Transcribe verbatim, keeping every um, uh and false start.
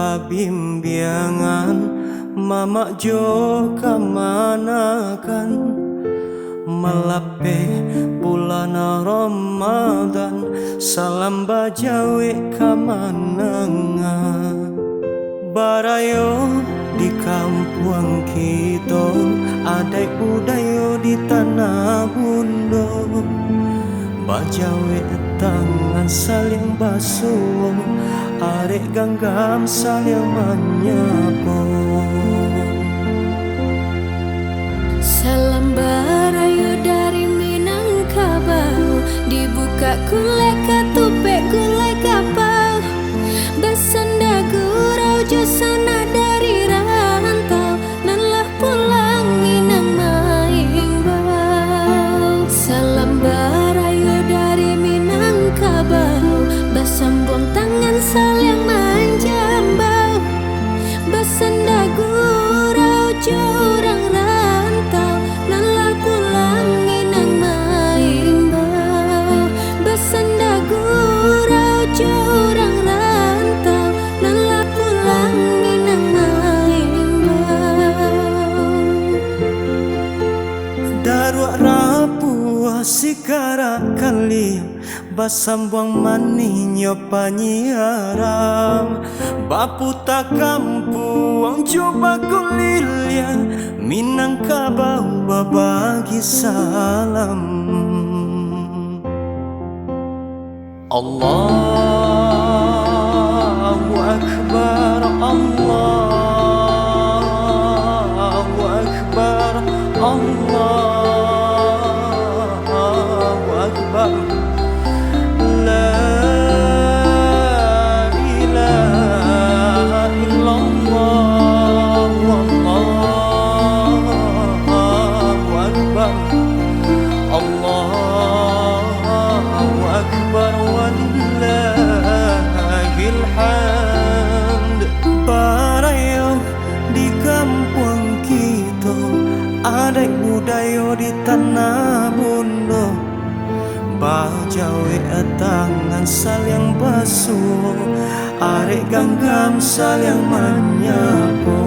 Bimbiangan mamak jo kamanakan, malapeh bulan Ramadan, salam bajawek ka manangah. Barayo di kampuang kito, adaik budayo di tanah bundo. Bajawek tangan saliang basuo, arek ganggam saliang manyapo. Salam barayo dari Minangkabau, dibukak gulai katupek gulai kapau. Basanda gurau jo sanak dari rantau, nan lah pulang Minang maimbau. Salam barayo dari Minangkabau, basambuang tangan saliang manjambau. Basanda gurau jo urang rantau, nan lah pulang Minang maimbau. Basanda gurau jo urang rantau, nan lah pulang Minang maimbau. Daruak rapuah sikarak kali, basambuang maninyo panyiaran, baputa kampuang jo bakuliliang, Minangkabau babagi salam. Allahu Akbar, Allahu Akbar, Allahu Akbar. La ilaha illallah, Allahu Akbar. Allahu Akbar walillahil hamd. Barayo di kampuang kito, adaik budayo di tanah bundo. Bajawek tangan saliang basuo, arek ganggam saliang manyapo.